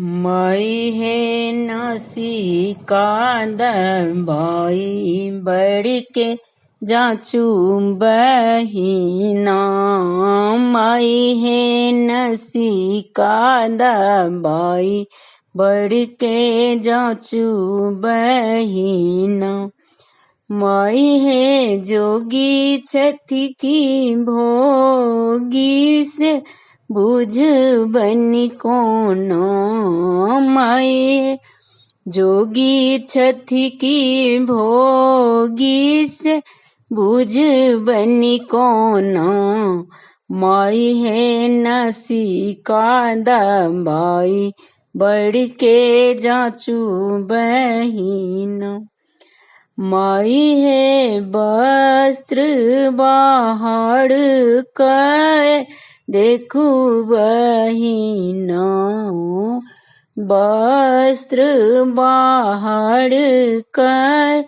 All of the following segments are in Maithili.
माई हे नासिका दबाई बढ़ के जाचू बहिना। माई हे नसिका दबाई बढ़ के जाचू बहिना। माई हे जोगी छथि की भोगी से बुझबनि कोना। माई जोगी छथि की भोगी से बुझबनि कोना। माई हे नसिका दबाई बढ़ के जाचू बहिना। माई हे वस्त्र बाहर कए देखू बहिना। वस्त्र बाहर कए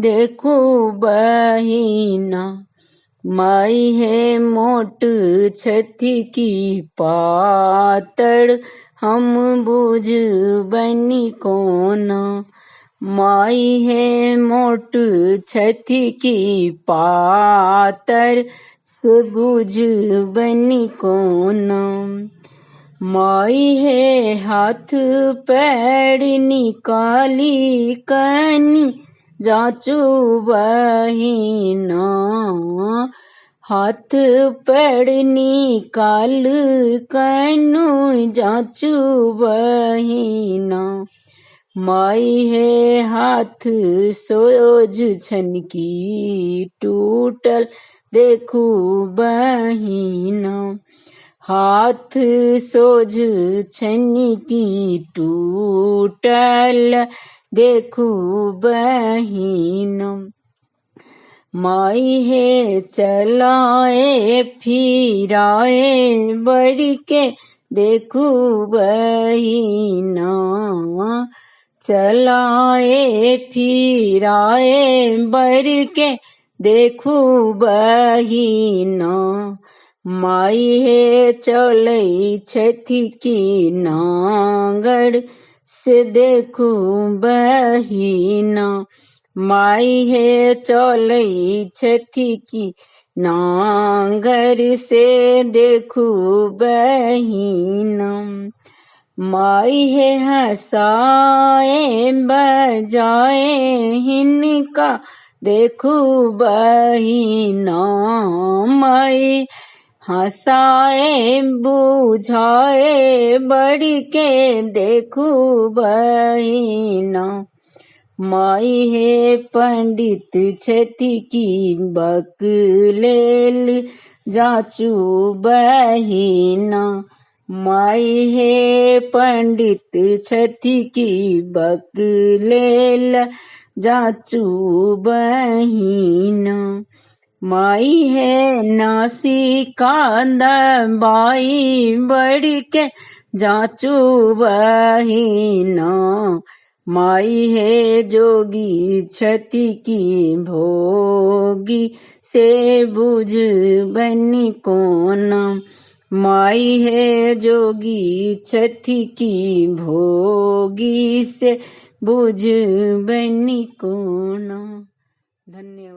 देखू बहिना। माई हे मोट छथि की पातर हम बुझबनि कोना। माई हे मोट छथि की पातर से बुझबनि कोना। माई हे हाथ पैर निकाली कनि जाचू बहिना। हाथ पैर निकाल कनु जाचू बहिना। माई हे हाथ सोझ छनि की टूटल देखू बहिना। हाथ सोझ छनि की टूटल देखू बहिना। माई हे चलाए फिराए बढ़ के देखू बहिना। चलाए फिराए बढ़ के देखू बहिना। माई हे चलै छथि की नांगर से देखू बहिना। माई हे चलै छथि की नांगर से देखू बहिना। माई हे हँसाए बजाए हिनका देखू बहिना। माई हँसाए बुझाए बढ़ के देखू बहिना। माई हे पंडित छथि की बकलेल जाचू बहिना। माई हे पंडित छथि की बकलेल जाचू बहिना। माई हे नासिका दबाई बढ़ के जाचू बहिना। माई हे जोगी छथि की भोगी से बुझबनि कोना। माई हे जोगी छथि की भोगी से बुझबनि कोना। धन्यवाद।